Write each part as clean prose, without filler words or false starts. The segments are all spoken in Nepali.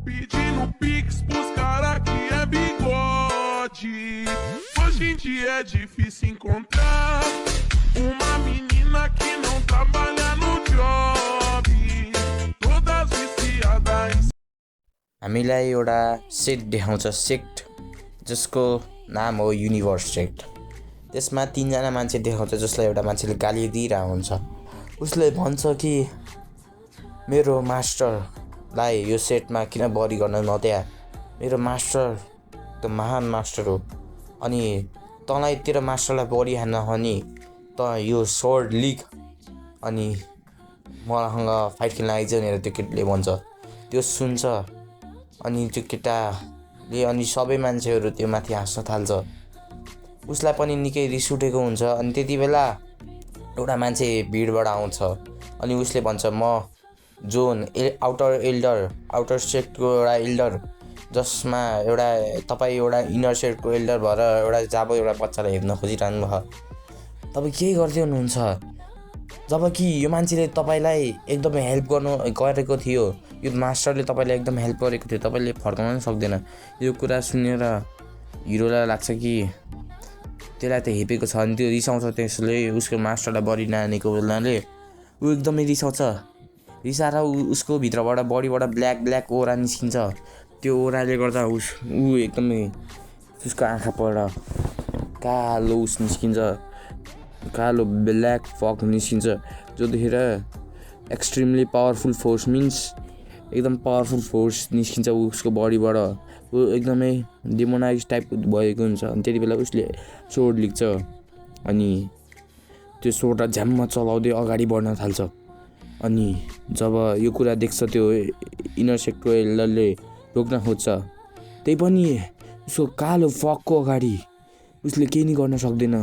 Pedindo pix pros cara que é bigode. Hoje em dia é difícil encontrar uma menina que não trabalha no job. Todas viciadas em हामीलाई एउटा सेट देखाउँछ सेक्ट जसको नाम हो युनिभर्स सेक्ट। त्यसमा 3 जना मान्छे देखाउँछ जसलाई एउटा मान्छेले गाली दिइरहेको हुन्छ। उसले भन्छ कि मेरो मास्टरलाई यो सेटमा किन बढी गर्न नदिया, मेरो मास्टर त महान मास्टर हो, अनि तँलाई तेरो मास्टरलाई बढी हान्न हो नि त यो सोर्ड लिग अनि मसँग फाइट खेल्न आइज भनेर त्यो केटीले भन्छ। त्यो सुन्छ अनि त्यो केटाले अनि सबै मान्छेहरू त्यो माथि हाँस्न थाल्छ। उसलाई पनि निकै रिस उठेको हुन्छ। अनि त्यति बेला एउटा मान्छे भिडबाट आउँछ अनि उसले भन्छ म जोन आउटर सेक्टको एउटा एल्डर, जसमा एउटा तपाईँ एउटा इनर सेक्टको एल्डर भएर एउटा जाबो एउटा बच्चालाई हेर्न खोजिरहनु भयो। तपाईँ के गर्दै हुनुहुन्छ जबकि यो मान्छेले तपाईँलाई एकदमै हेल्प गरेको थियो, यो मास्टरले तपाईँलाई एकदम हेल्प गरेको थियो, तपाईँले फर्काउन सक्दैन। यो कुरा सुनेर हिरोलाई लाग्छ कि त्यसलाई त हेपेको छ अनि त्यो रिसाउँछ। त्यसले उसको मास्टरलाई बढी नानेको बेलाले ऊ एकदमै रिसाएर उसको भित्रबाट बडीबाट ब्ल्याक ओरा निस्किन्छ। त्यो ओराले गर्दा ऊ एकदमै उसको आँखाबाट कालो निस्किन्छ, कालो ब्ल्याक फक निस्किन्छ, जो देखेर एक्सट्रिमली पावरफुल फोर्स मिन्स एकदम पावरफुल फोर्स निस्किन्छ उसको बडीबाट। ऊ एकदमै डिमोनाइज टाइपको भएको हुन्छ। अनि त्यति बेला उसले सोर्ड लिन्छ अनि त्यो सोर्डलाई झ्याम्म चलाउँदै अगाडि बढ्न थाल्छ। अनि जब यो कुरा देख्छ त्यो इनर सेक्टको एल्डरले रोक्न खोज्छ, त्यही पनि उसको कालो फकको अगाडि उसले केही नि गर्न सक्दैन।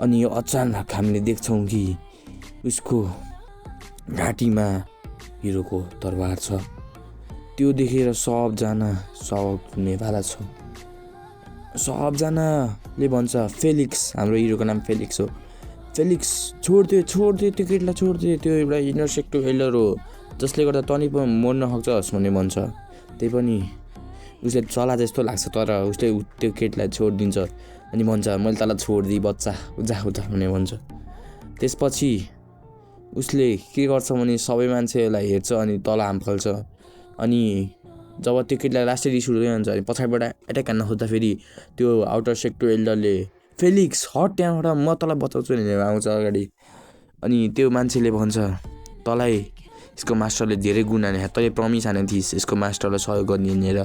अनि यो अचानक हामीले देख्छौँ कि उसको घाँटीमा हिरोको तरवार छ। त्यो देखेर सबजना सक हुनेवाला छ। सबजनाले भन्छ फेलिक्स, हाम्रो हिरोको नाम फेलिक्स हो, फेलिक्स छोडिदियो त्यो केटीलाई छोडिदियो, त्यो एउटा इनर सेक्टो एल्डर हो जसले गर्दा तनी पनि मर्न सक्छस् भन्ने भन्छ। त्यही पनि उसले चला जस्तो लाग्छ तर उसले त्यो केटीलाई छोडिदिन्छ अनि भन्छ मैले तँलाई छोडिदिएँ बच्चा जा भन्ने भन्छ। त्यसपछि उसले के गर्छ भने सबै मान्छेलाई हेर्छ अनि तल हाम फाल्छ। अनि जब त्यो केटीलाई लास्टै रिस उठ्दै जान्छ अनि पछाडिबाट एट्याक हान्न खोज्दा फेरि त्यो आउटर सेक्टर एल्डरले फेलिक्स हट त्यहाँबाट म तँलाई बचाउँछु भनेर आउँछ अगाडि। अनि त्यो मान्छेले भन्छ तँलाई यसको मास्टरले धेरै गुण हाने, तैँले प्रमिस हाने थिइस् यसको मास्टरलाई सहयोग गर्ने भनेर,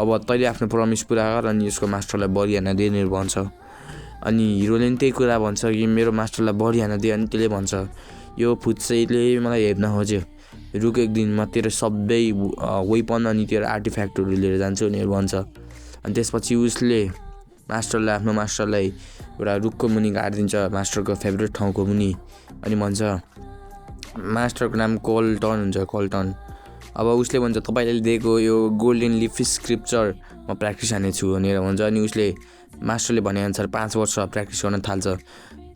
अब तैँले आफ्नो प्रमिस पुरा गर अनि यसको मास्टरलाई बढी हान्न दे भनेर भन्छ। अनि हिरोले पनि त्यही कुरा भन्छ कि मेरो मास्टरलाई बढी हान्न दे। अनि त्यसले भन्छ यो फुच्चैले मलाई हेर्न खोज्यो, रुक एक दिन म तेरो सबै वेपन अनि तेरो आर्टिफ्याक्टहरू लिएर जान्छु भनेर भन्छ। अनि त्यसपछि उसले आफ्नो मास्टरलाई एउटा रुखको मुनि गाडिदिन्छ, मास्टरको फेभरेट ठाउँको मुनि। अनि भन्छ मास्टरको नाम कोल्टन हुन्छ, कोल्टन। अब उसले भन्छ तपाईँले दिएको यो गोल्डन लिफ स्क्रिप्चर म प्र्याक्टिस हानेछु भनेर भन्छ। अनि उसले मास्टरले भनेअनुसार 5 वर्ष प्र्याक्टिस गर्न थाल्छ।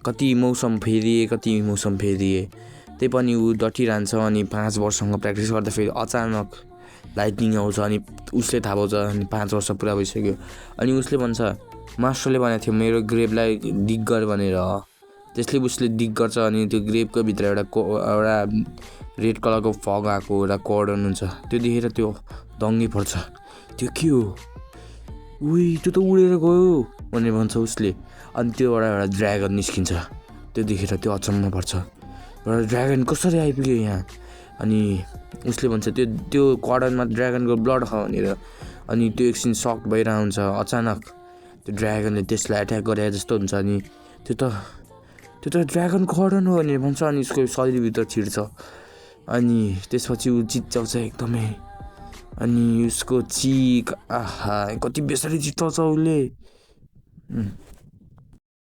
कति मौसम फेरिए त्यही पनि ऊ डटिरहन्छ। अनि 5 वर्षसँग प्र्याक्टिस गर्दा फेरि अचानक लाइटनिङ आउँछ अनि उसले थाहा पाउँछ अनि 5 वर्ष पुरा भइसक्यो। अनि उसले भन्छ मास्टरले भनेको थियो मेरो ग्रेभलाई डिग गर भनेर, त्यसले उसले डिग गर्छ अनि त्यो ग्रेभको भित्र एउटा रेड कलरको फग आएको एउटा कर्डन हुन्छ। त्यो देखेर त्यो दङ्गी पर्छ, त्यो के हो त्यो त उडेर गयो भनेर भन्छ उसले। अनि त्योबाट एउटा ड्र्यागन निस्किन्छ। त्यो देखेर त्यो अचम्म पर्छ, एउटा ड्र्यागन कसरी आइपुग्यो यहाँ। अनि उसले भन्छ त्यो कर्डनमा ड्र्यागनको ब्लड छ भनेर। अनि त्यो एकछिन सक भइरहेको हुन्छ। अचानक त्यो ड्र्यागनले त्यसलाई एट्याक गरे जस्तो हुन्छ। अनि त्यो त ड्र्यागन कर्डन हो भनेर भन्छ। अनि उसको शरीरभित्र छिर्छ। अनि त्यसपछि ऊ चिच्याउँछ एकदमै। अनि उसको चिक आहा कति बेसरी चिच्याउँछ उसले।